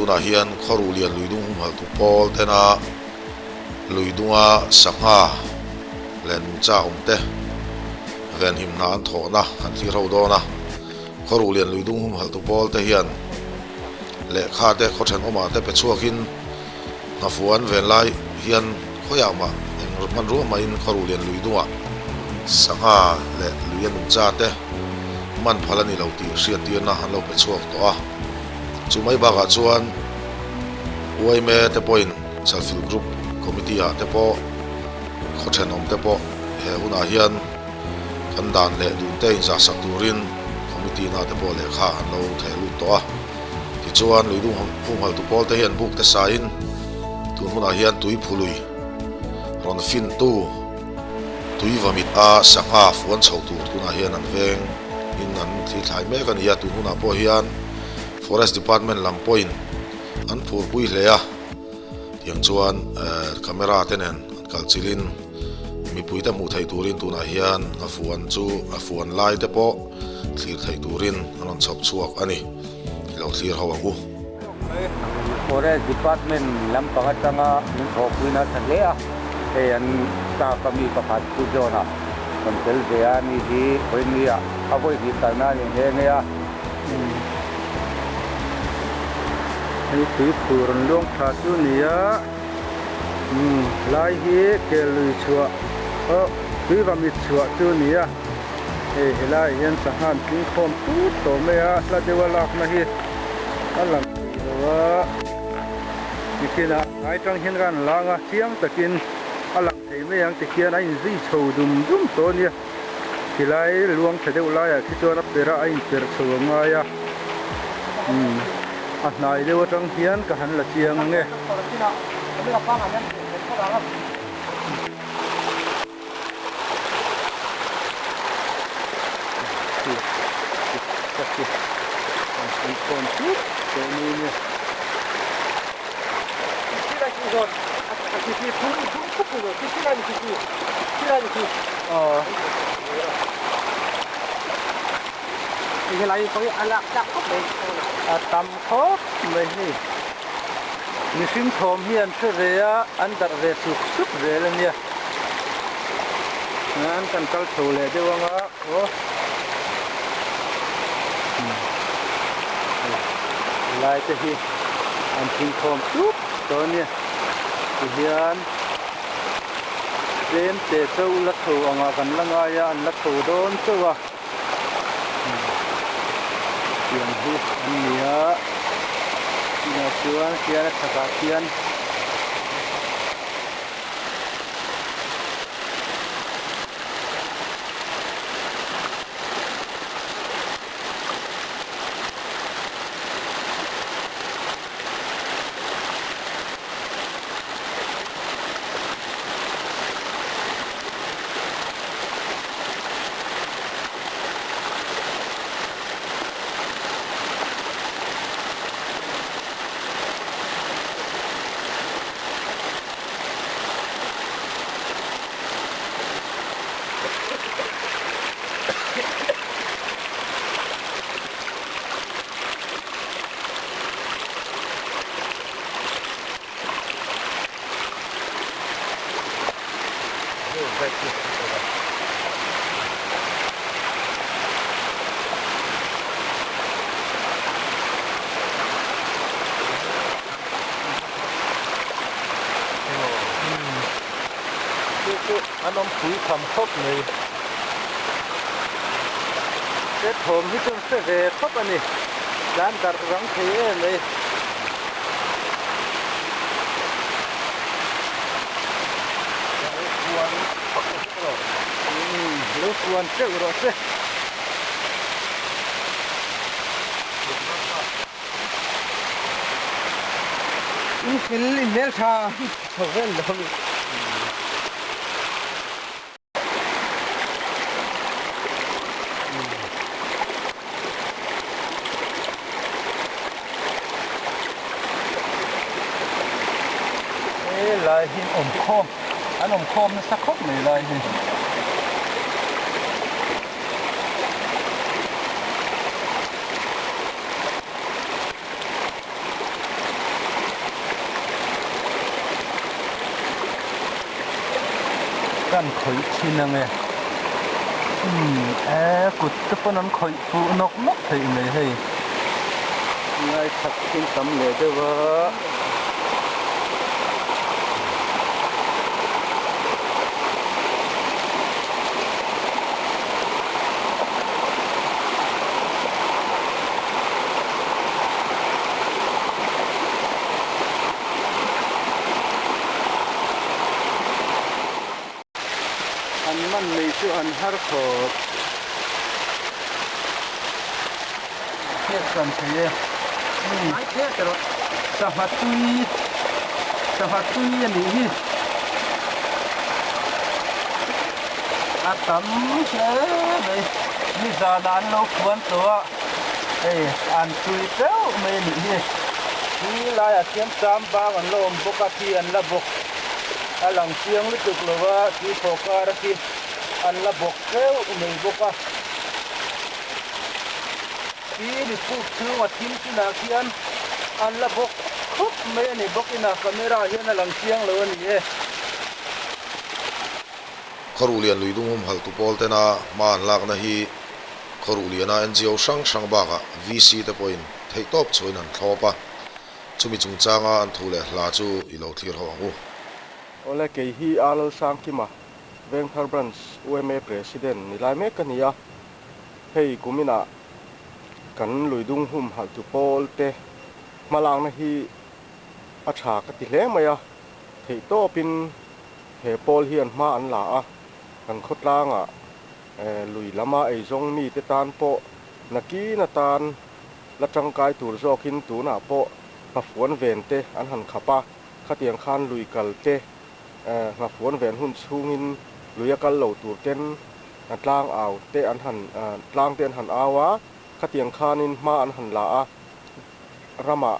tunah hian Khawruh lian Luidung humhalh tu pawl tena Luidunga sangha leh nungcha awm te venhim hna an thawhna kan thlir ho dawn a. Khawruh lian Luidung humhalh tu pawl te hian lehkha te khaw thenawmah te pe chhuakin Nghafuan ven lai hian khawiah mah eng hmanrua mahin Khawruh lian Luidungah sangha leh lui a nungcha te man phal a ni lo tih hriattirna an lo pe chhuak tawh a. Chu mai bakah chuan yma te pawhin Chalfilh Group Committee ah te pawh khaw thenawm te pawh he hunah hian kan dan leh dun te inzahsak turin Committee na te pawh lehkha an lo theh lut tawh a. Tichuan Luidung humhaltu pawl te hian buk te sain tun hunah hian tui phului rawn fintu tui vamit a sangha fuan chho tur tunah hian an veng in an thli thlai mek a ni a, tun hunah pawh hian Forest Department lam pawhin an phurpui hle a, tiang chuan camera te nen an kal chilhin mipui te hmuh theih turin tunah hian a fuan chu a fuan lai te pawh thlir theih turin an rawn chhawp chhuak a ni, i lo thlir ho ang u. Forest Department lampang atanga min thawhpui nasa hle a, hei an staff a mi pakhat Pu John-a rawn tel ve a, ni hi Vawinia a vawi hnih kalna a ni nghe nghe a. Hei tui phur an luang tha chu a ni a, umm lai hi kel lui chhuah aw tui va mit chhuah chu a ni a, hei helaiah hian sangha an tling khawm tut tawh mai a, hla deuha lakna hi a lang thei lo a, nikinah hnai tang hian ka han lang a, chiang takin a lang thei mai ang tikhian a inzui chho dum dum tawh a nia. Tilai luang tha deuh laiah khi chuan a per a, a inper chho a ngai a. Umm a hnai deuh atang hian ka han la chiang ang e. A tam khawp mai hei. Mihring thawm hi an hre ve a, an darh ve suk suk zel a nia. An kan kal chho leh deuh ang a, aw. Helai te hi an thingkhawm tup tawh a nia. Tihian tlem te chauh la tho angah kan la ngai a, an la tho dawn chauh a. Tiang hi an ni a, tunah chuan khian a chhakah khian. Chu chu an awm pui tham khawp mai. He thawm hi chuan hre ve khawp a ni. Tlan darh rang thei em mai. Lo fuan teuh rawh se. In fel in hmel tha chho vel lo mi. Helai hi an awm khawm an awm khawm nasa khawp mai lai hi. Kan khawih thin ang e. Umm e kut te pawn an khawih fuh nawk nawk theih mai hei. Ngaithak thil tam leh deuh a. An man mai chu an har khawp. Hriat chuan thei e. Umm. Sangha tui, sangha tui a nih hi. A tam hle mai. Nizanah an lo khuan tawh a, hei an tui teuh mai a nih hi. Khi laiah khian cham bang an la awm bawk a, khi an la bawk. A lang chiang lutuk lo va, tui thaw kar a khi an la bawk teuh mai bawk a. Khi ni phuk chhunga thim chinah khian an la bawk khup mai a ni bawk ina camera hian a lang chiang lo a ni e. Khawruhlian lui dung humhalh tu pawl tena hma an lakna hi Khawruhliana NGO hrang hrang bakah VC te pawhin theihtawp chhuahin an thlawp a. Chumi chungchanga an thu leh hla chu i lo thlir ho ang u. Awle kei hi Arnold Sangkima, Vengthar Branch yma President ni lai mek ka ni a. Hei kuminah kan luidung humhalh tu pawl te hmalakna hi a tha ka ti hle mai a, theihtawpin he pawl hian hma an la a, kan khawtlangah lui lama eizawng mite tan pawh nakin atan la tangkai tur zawkin tunah pawh nghafuan ven te an han khap a, khatiang khan lui kal te nghafuan ven hun chhungin lui a kal lo tur ten tlang au te an han tlang te an han au a, khatiang khanin hma an han la a, ramah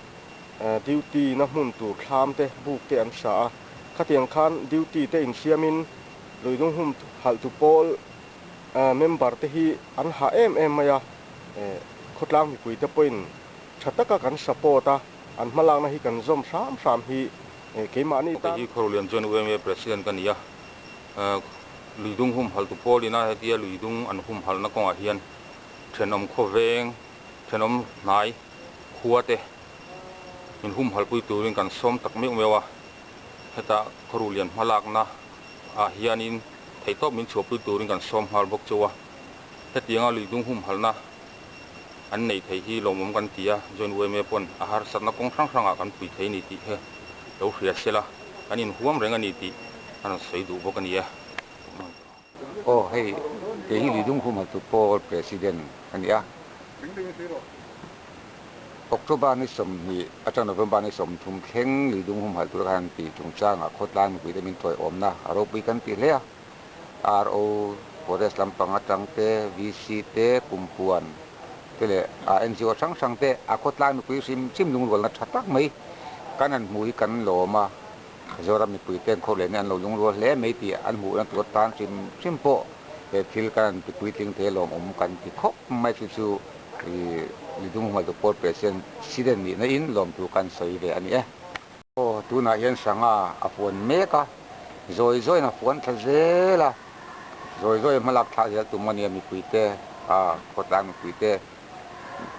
duty na hmun tur thlam te buk te an sa a, khatiang khan duty te insiamin luidung hum halh tu pawl member te hi an hah em em mai a, khawtlang mipui te pawhin tha taka kan support a, an hmalakna hi kan zawm hram hram hi keimahni tan. Kei hi Khawruhlian chuan UMA President ka ni a, luidung humhalh tu pawlin a hetia luidung an humhalhna kawngah hian thenawm khawveng, thenawm hnai khua te min humhalhpui turin kan sawm tak meuh meuh a, heta Khawruhlian hmalakna ah hianin theihtawp min chhuahpui turin kan sawm nghal bawk chu a, hetianga luidung humhalhna an nei thei hi lawmawm kan ti a, Joint yma pawn a harsatna kawng hrang hrangah kan pui thei a ni tih hi lo hria sela, kan inhuam reng a ni tih a rawn sawi duh bawk a ni e. Aw hei kei hi Luidung humhalhtu pawl President a ni a, October ni 20 atang November ni 30 thleng Luidung humhalh tura khan tih chungchangah khawtlai mipuite min tawiawmna a ropui kan ti hle a. RO, Forest lampang atang te, VC te, Kumpuan te leh NGO hrang hrang te a khawtlai mipui hrim hrim lungrualna tha tak mai kan han hmuh hi kan lawm a, Zoram mipui ten khawlehna an lo lungrual hle mai tih an hmuhna tur atan hrim hrim pawh he thil kan han tipuitling thei lawmawm kan ti khawp mai chu chu Lidung Humaltu Pawl President President nihna in lawmthu kan sawi ve a ni e. Aw tunah hian sangha a fuan mek a, zawi zawiin a fuan thla zel a, zawi zawi hmalak thlah zel tum a nia mipuite a khawtlang mipuite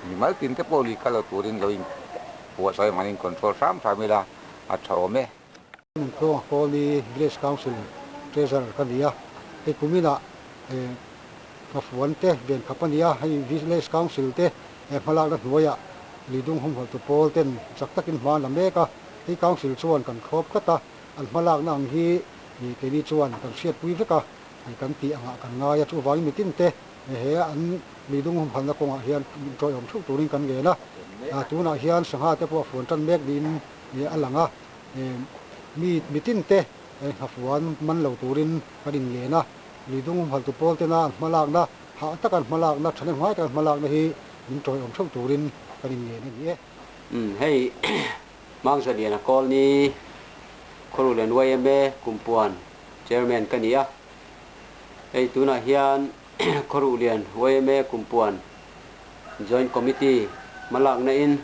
mimal tin te pawh lui kal lo turin lo in puahchah in an in control hram hram ila a tha awm e. Nunkhawng Kawli Village Council Treasurer ka ni a, hei kuminah Nghafuan te ven khap a ni a, hei Village Council te hmalakna hnuaiah Lidung humhalhtu pawl ten chak takin hma an la mek a, hei Council chuan kan thlawp tlat a, an hmalakna ang hi keini chuan kan hriatpui vek a, kan tih angah kan ngai a, chuvangin mitin te he an Lidung humhalhna kawngah hian tawihawm theuh turin kan ngen a, tunah hian sangha te pawh a fuan tan mek niin a lang a, mi mitin te nghafuan man lo turin kan inngen a, Lidung humhalhtu pawl tena an hmalakna, hah taka an hmalakna, thahnem ngai taka an hmalakna hi min tawiawm theuh turin kan inngen a ni e. Umm hei Mangzaliana Colony Khawruhlian yma Kumpuan Chairman ka ni a, hei tunah hian Khawruhlian yma Kumpuan Joint Committee hmalakna in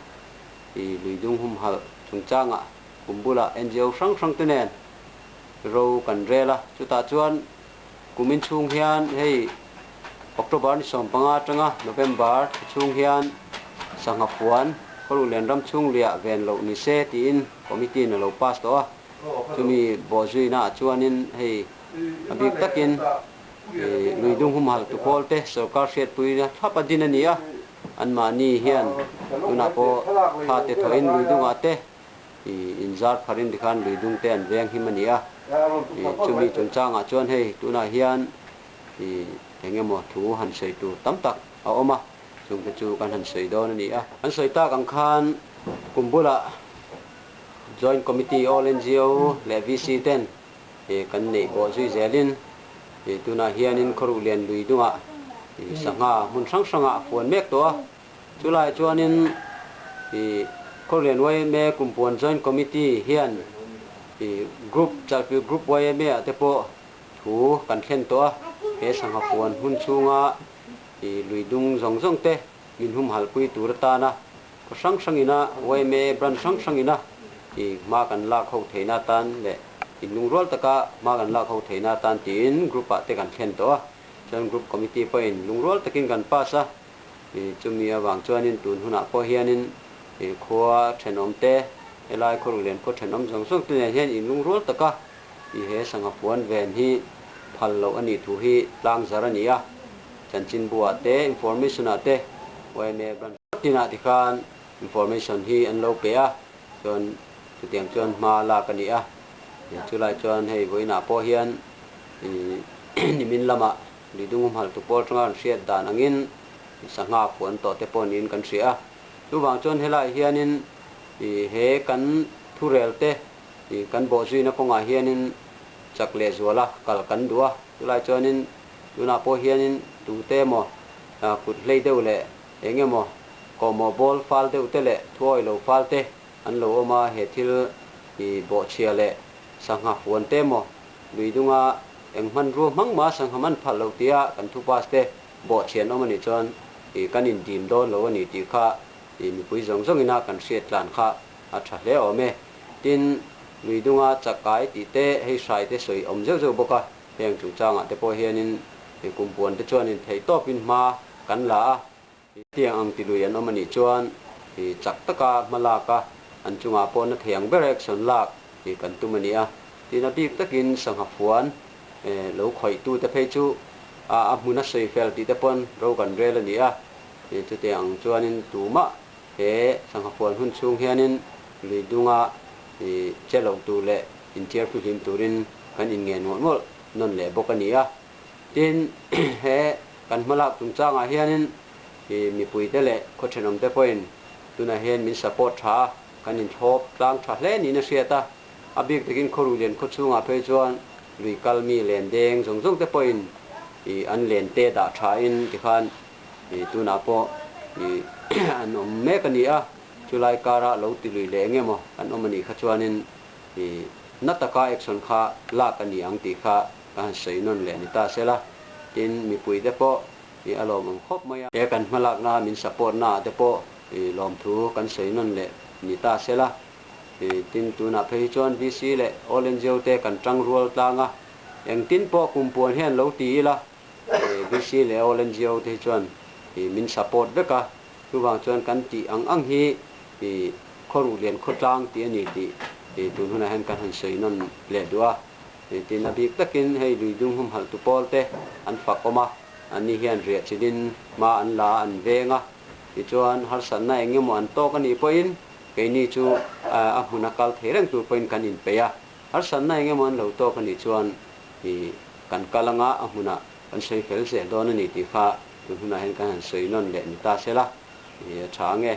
i luidung humhalh chungchangah kum bulah NGO hrang hrang te nen ro kan rel a, chutah chuan. Kumin chhung hian hei October ni 15 atanga November thla chhung hian sangha fuan Khawruhlian ram chhung luiah ven loh ni se tiin committee in a lo pass tawh a. Chumi bawhzuina ah chuanin hei a bik takin lui dung humhalh tu pawl te sorkar hriatpuina thlap a din a ni a. Anmahni hian tunah pawh thla te thawhin lui dungah te inzar pharin tikhan lui dung te an veng him a ni a. Chumi chungchangah chuan hei tunah hian eng emaw thu han sawi tur tam tak a awm a, chungte chu kan han sawi dawn a ni a. An sawi tak ang khan kum bulah Joint Committee All NGO leh VC ten kan neih bawh zui zelin tunah hianin Khawruhlian lui dungah sangha hmun hrang hrangah a fuan mek tawh a. Chulaiah chuanin Khawruhlian yma Kumpuan Joint Committee hian Group Chalpui Group yma ah te pawh thu kan thlen tawh a. He sangha fuan hmun chhunga lui dung zawng zawng te min humhalhpui tur atana Khaw hrang hrangina yma branch hrang hrangina i hma kan lak ho theihna atan leh inlungrual taka hma kan lak ho theihna atan tiin group ah te kan thlen tawh a, chuan group committee pawhin lungrual takin kan pass a, i chumi avang chuanin tun hunah pawh hianin i khua thenawm te helai khawruk lian khaw thenawm zawng zawng te nen hian inlungrual taka i he sangha puan ven hi phal loh a nih thu hi tlangzar a ni a, chanchinbu ah te information ah te yma branch. Tinah tikhan information hi an lo pe a, chuan chutiang chuan hma lak a ni a. Chulai chuan hei vawiinah pawh hian nimin lamah Lidung humhalh tu pawl atanga an hriat dan angin sangha puan tawh te pawh niin kan hria a. Chuvang chuan helaiah hianin he kan thurel te kan bawhzuina kawngah hianin chak leh zuala kal kan duh a. Chulai chuanin tunah pawh hianin tute emaw kut hlei deuh leh Eng emaw, kawhmawh bawl fal deuh te leh thuawi lo fal te an lo awm a, he thil hi bawhchhia leh sangha fuan te emaw, lui dunga eng hmanrua hmang mah sangha man phalh loh tia kan thu pass te bawhchhia an awm a nih chuan i kan indim dawn lo a ni tih kha i mipui zawng zawngina kan hriat tlan kha a tha hle awm e. Tin, lui dunga chakai tih te hei hrai te sawi awm zeuh zeuh bawk a, Heng chungchangah te pawh hianin kumpuan te chuanin theihtawpin hma kan la a, tiang ang tilui an awm a nih chuan chak taka hma lak a, an chungah pawh na thei ang ber action lak kan tum a ni a. Tin, a bik takin sangha fuan lo khawihtute phei chu a hmun a sawi fel tih te pawn ro kan rel a ni a. Chutiang ang chuanin tumah he sangha fuan hun chhung hianin lui dunga che loh tur leh inthiar fihlim turin kan inngen mawlh mawlh nawn leh bawk a ni a. Tin, he kan hmalak chungchangah hianin mipuite leh khaw thenawmte pawhin tunah hian min support tha a, kan inthlawp tlang tha hle niin a hriat a. A bik takin khawruh lian khaw chhungah phei chuan lui kal mi len deng zawng zawng te pawhin an len te dah thain tikhan tunah pawh an awm mek a ni a. Chulai karah lo ti lui leh eng emaw kan awm a nih kha chuanin I na taka action kha lak a ni ang tih kha ka han sawi nawn leh ni ta sela, tin mipuite pawh i a lawmawm khawp mai a. He kan hmalakna min support na ah te pawh i lawmthu kan sawi nawn leh ni ta sela, i tin tunah phei hi chuan VC leh All NGO te kan tang rual tlang a, engtin pawh kumpuan hian lo ti ila VC leh All NGO te hi chuan i min support vek a, chuvang chuan kan tih ang ang hi i Khawruh lian khawtlang tih a ni tih tun hunah hian kan han sawi nawn leh duh a. Tin, a bik takin hei lui dung humhalh tu pawl te an fak awm a, anni hian riah chilin hma an la a, an veng a. Tichuan, harsatna eng emaw an tawk a nih pawhin keini chu a hmuna kal thei reng tur pawhin kan inpeih a. Harsatna eng emaw an lo tawk a nih chuan kan kal anga a hmunah kan sawi fel zel dawn a ni tih kha tun hunah hian kan han sawi nawn leh ni ta sela a tha ange.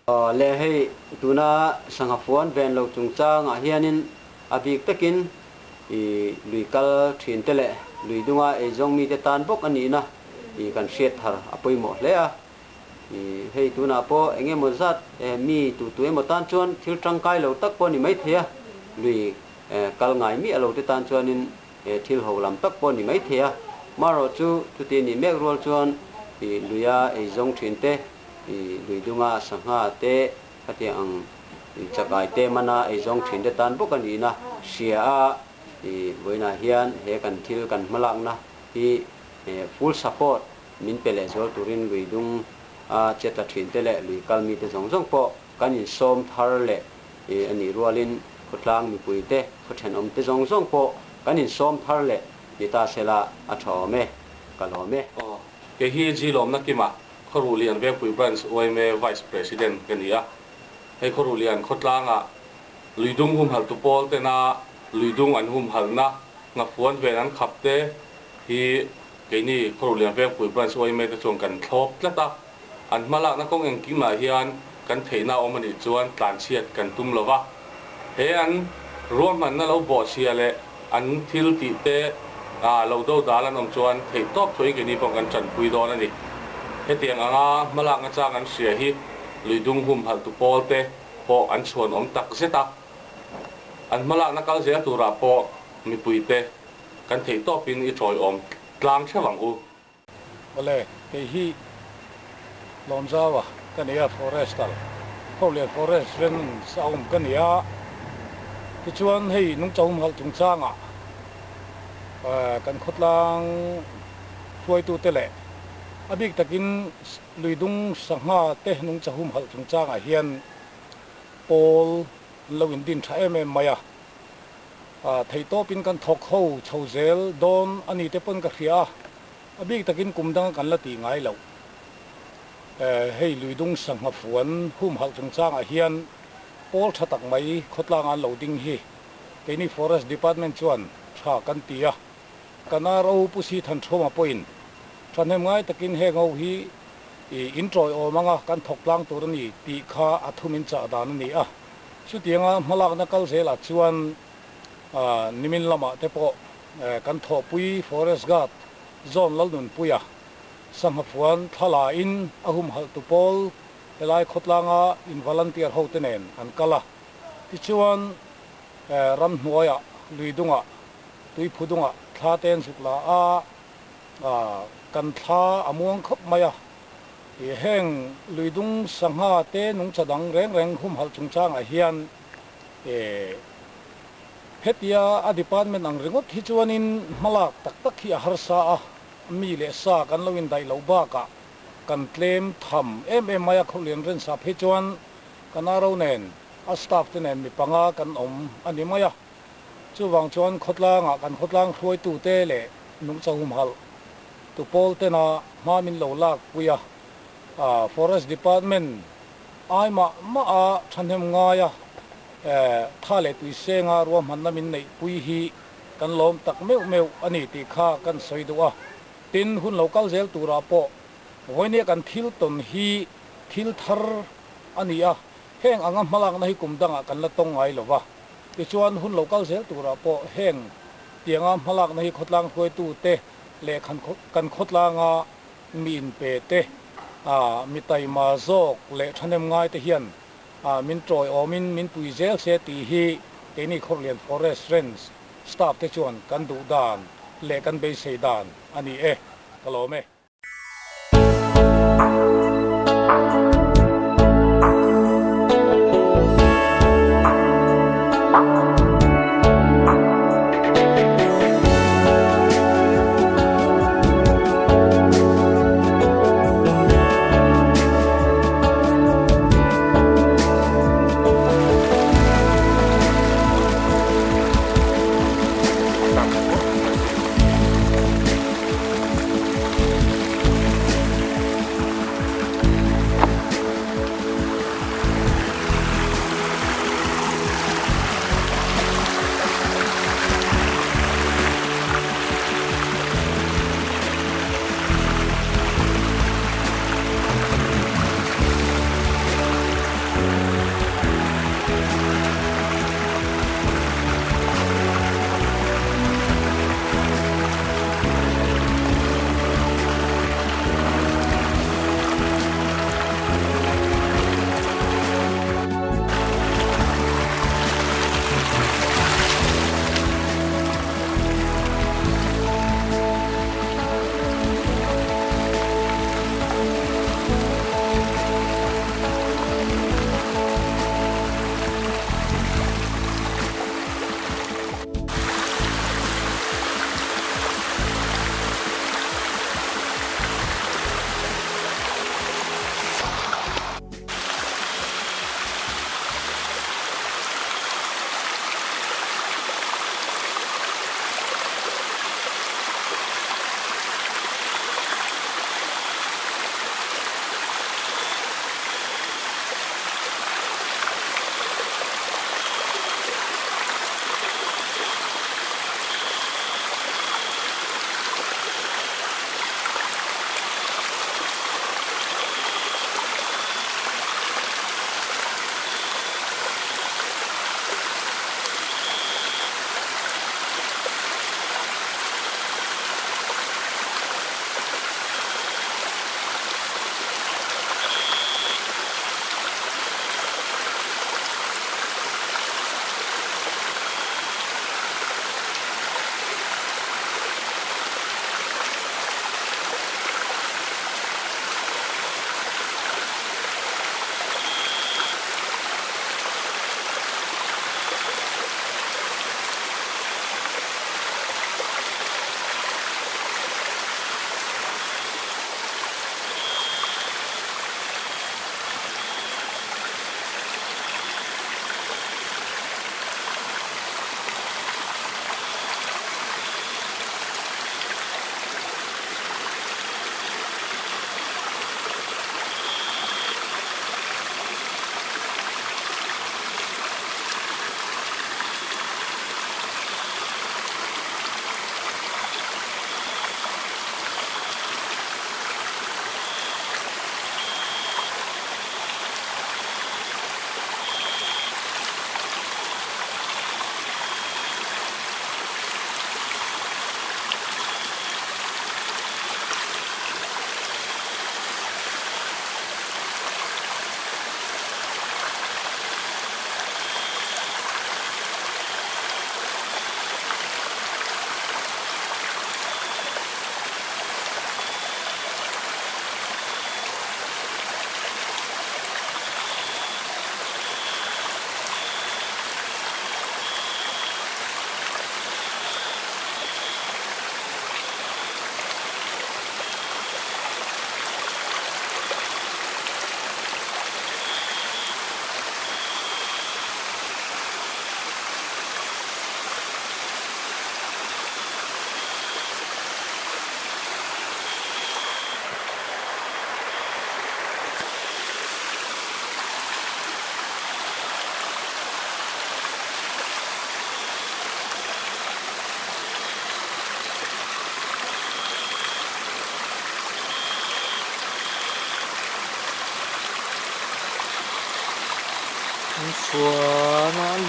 Le hei tuna sangha fuan ven lo chungchangah hianin a bik takin i lui kal thin te leh lui dunga eizawng mite tan bawk a nihna i kan hriat thar a pawimawh hle a. I hei tunah pawh eng emaw zat mi tu tu emaw tan chuan thil tangkai lo tak pawh a ni maithei a, lui kal ngai miah lo te tan chuanin thil ho lam tak pawh a ni maithei a. Marawh chu chuti a nih mek rual chuan i luia eizawng thin te I lui dunga sangha te khatiang ang i chakai te mana eizawng thin te tan bawk a nihna hria a, i vawiinah hian he kan thil kan hmalakna hi full support min pe lehzual turin lui dung a che tla thin te leh lui kal mite zawng zawng pawh kan insawm thar leh a nih rualin khawtlang mipui te, khaw thenawm te zawng zawng pawh kan insawm thar leh ni ta sela a tha awm e, ka lawm e. Aw, kei hi G Lawmna Kima, Khawruhlian Vengpui Branch yma Vice President ka ni a. Hei Khawruhlian khawtlangah luidung humhalhtu pawl tena luidung an humhalhna nghafuan ven an khap te hi Keini Khawruhlian Vengpui Branch yma te chuan kan thlawp tlat a, an hmalakna kawng engkimah hian kan theihna awm a nih chuan tlanchhiat kan tum lo va. He an ruahmanna lo bawhchhia leh an thil tih te lo do dal an awm chuan theih tawp thuin keini pawh kan tanpui dawn a ni. Hetiang anga hmalakna chang an hria hi luidung humhalhtu pawl te pawh an chhuan awm tak zet a. An hmalakna kal zel turah pawh mipuite Kan theih tawpin i tawiawm tlang theuh ang u. Awle, kei hi Lawmzaua ka ni a, Forestal, Khawlian Forest ren saum ka ni a. Tichuan hei nungchahum halh chungchangah kan khawtlang hruaitute leh a bik takin luidung sangha te nungchahum halh chungchangah hian pawl an lo indin tha em em mai a. Theihtawpin kan thawk ho chho zel dawn a ni te pawn ka hria a, a bik takin kum danga kan la tih ngai loh. Hei luidung sangha fuan humhalh chungchangah hian pawl tha tak mai khawtlanga an lo ding hi keini Forest Department chuan tha kan ti a, kan RO Pu Si Thanthuma pawhin thahnem ngai takin heng ho hi in tawiawm anga kan thawk tlang tur a ni tih kha a thumin chah dan a ni a. Chutianga hmalakna kal zelah chuan nimin lamah te pawh kan thawhpui Forest Guard Zone Lalnunpuia sangha fuan thla in a humhalh tu pawl helai khawtlanga in volunteer ho te nen an kal a. Tichuan ramhnuaiah lui dungah tuiphu dungah thla te an zuk la a, kan thla a muang khawp mai a. Heng luidung sangha te nungcha dang reng reng humhalh chungchangah hian hetia a department ang ringawt hi chuanin hmalak tak tak hi a harsa a, mi leh sa kan lo indaih loh bakah kan tlem tham em em mai a, Khawlian Rensa phei chuan kan RO nen a staff te nen mi panga kan awm a ni mai a, chuvang chuan khawtlangah kan khawtlang hruaitute leh nungcha humhalh Tu pawl tena hma min lo lak pui a, Forest Department ai mah mah a thahnem ngai a, tha leh tui senga ruahmanna min neih pui hi kan lawm tak meuh meuh a ni tih kha kan sawi duh a. Tin, hun lo kal zel turah pawh vawinia kan thil tawn hi thil thar a ni a, heng anga hmalakna hi kum dangah kan la tawng ngai lo va. Tichuan, hun lo kal zel turah pawh heng tianga hmalakna hi khawtlang hruaitute leh kan khawtlanga mi inpe te, mi taima zawk leh thahnem ngai te hian min tawiawmin min pui zel se tih hi keini Khawrhlian Forest Range staff te chuan kan duh dan leh kan beisei dan a ni e. Ka lawm e.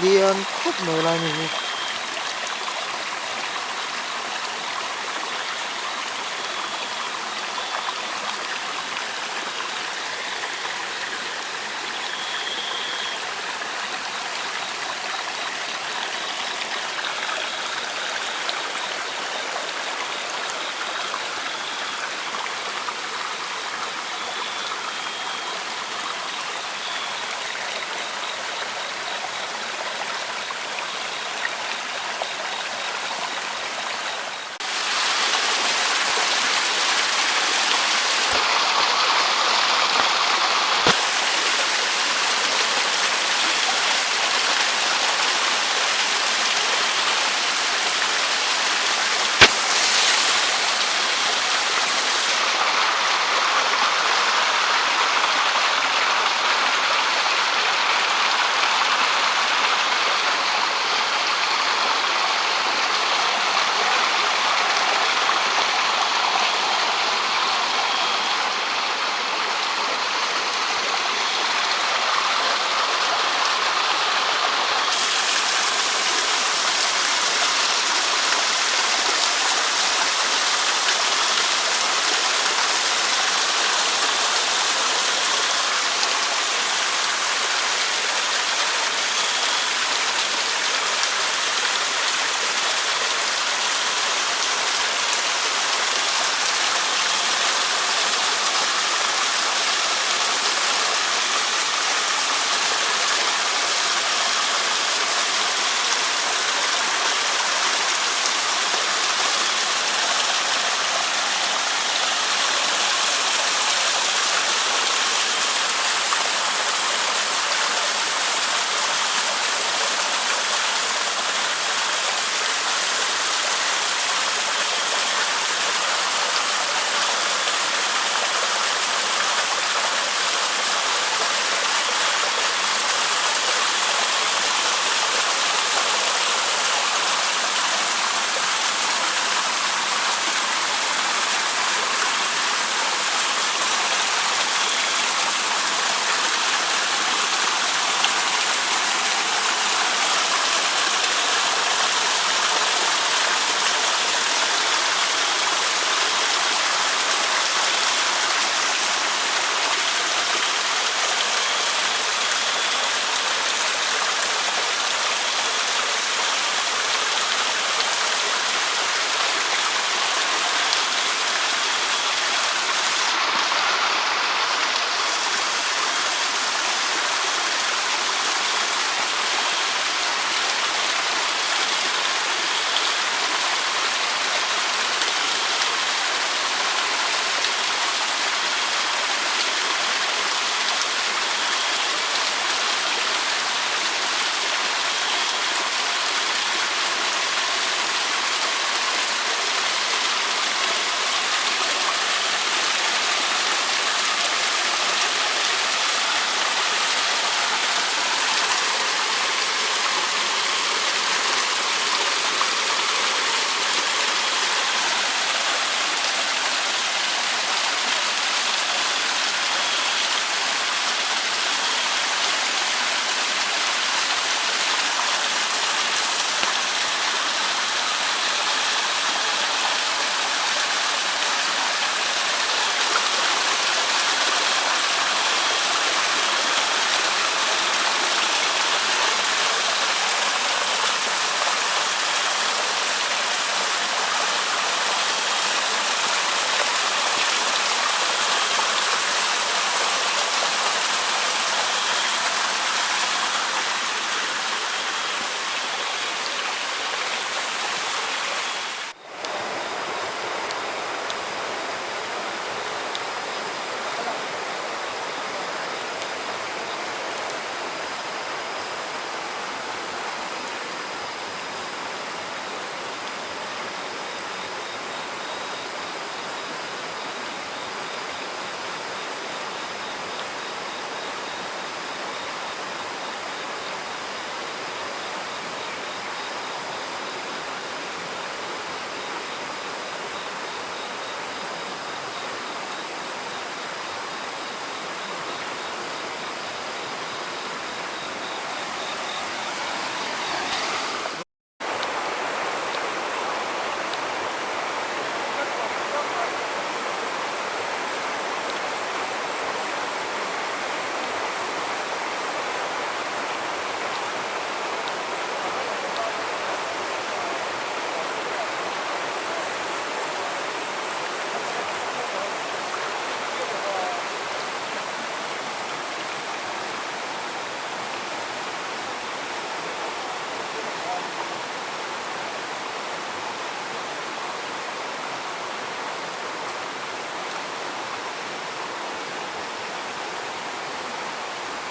lian khawp mai lai mi hi.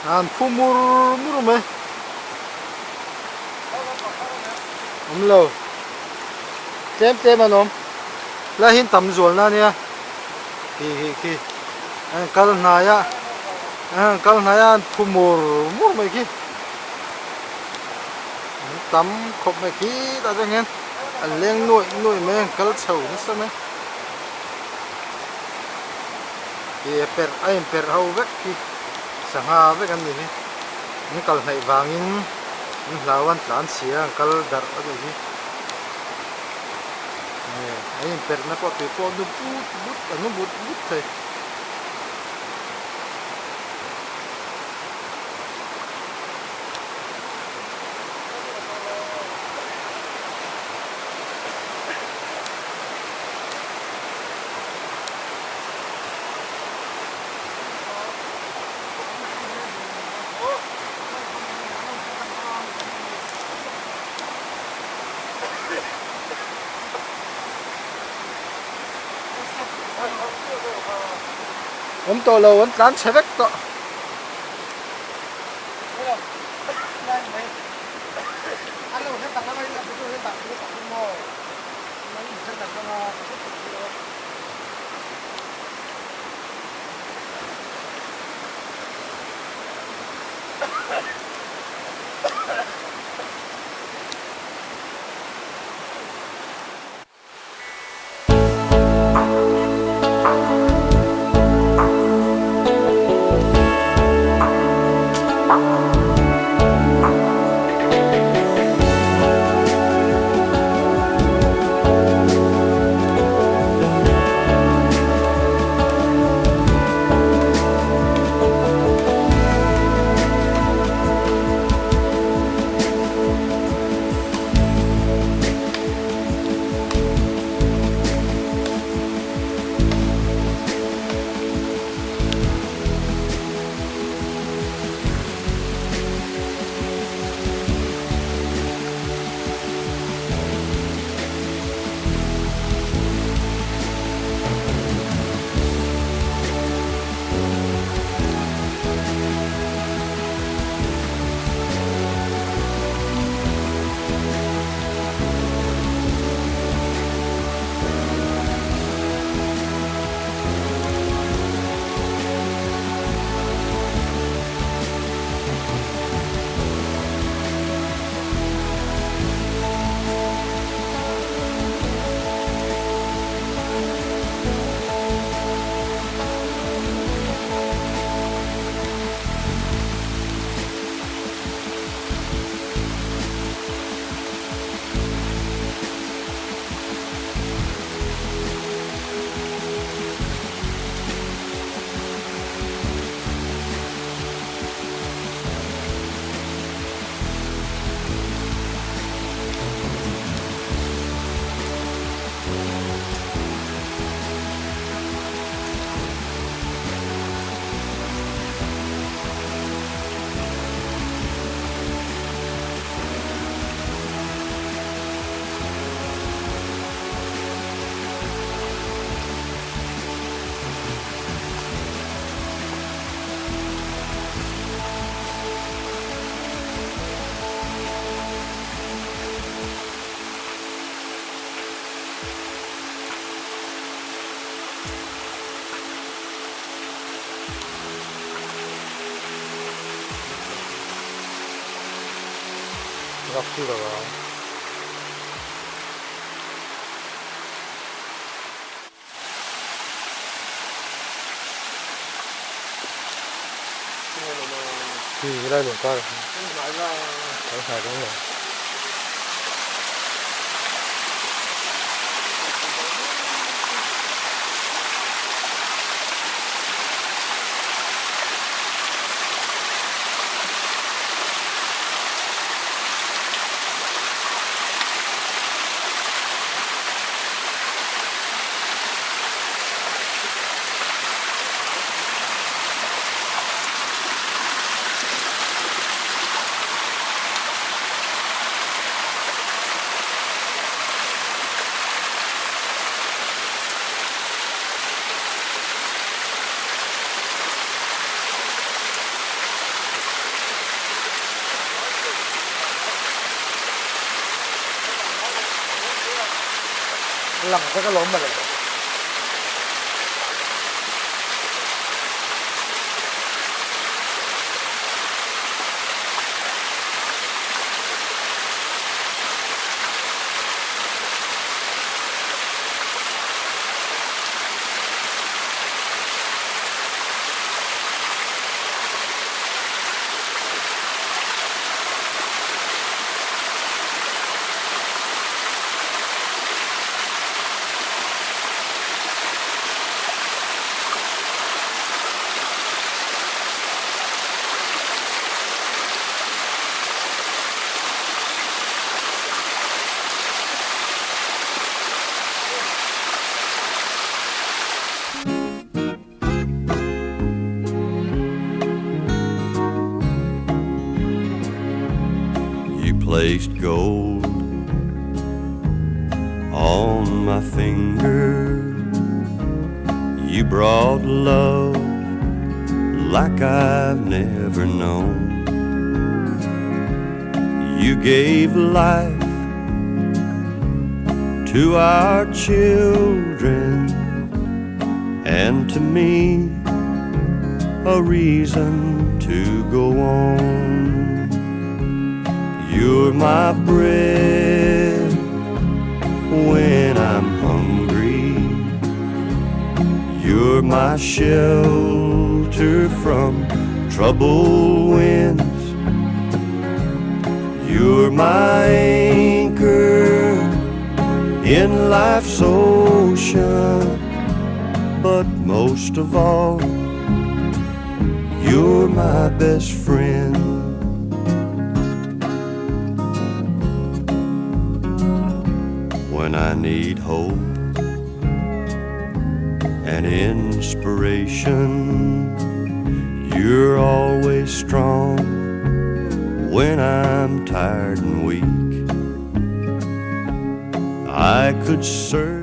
An phu mur mur mai. Awm lo. Tlem tlem an awm. Lai hian tam zual na ania. Khi khi khi. An kal hnai a. An kal hnai a an phu mur mur mai khi. An tam khawp mai khi tah chuan hian an leng nuaih nuaih mai a an kal chho nasa mai. Khi a perh a inperh ho vek khi sangha vek an ni hi an kal hnaih vangin an hlau a an tlan chhia a an kal darh a nih hi a inperh na pawh tui pawh a nu but but a nu but but thei. Awm tawh lo an tlan chhe vek tawh. Khi lai lung kar thấy phải đúng rồi. lang vek alawm mawle. You placed gold on my finger. You brought love like I've never known. You gave life to our children and to me a reason to go on. You're my bread when I'm hungry. You're my shelter from troubled winds. You're my anchor in life's ocean. But most of all, you're my best friend. When I need hope and inspiration, you're always strong when I'm tired and weak. I could search.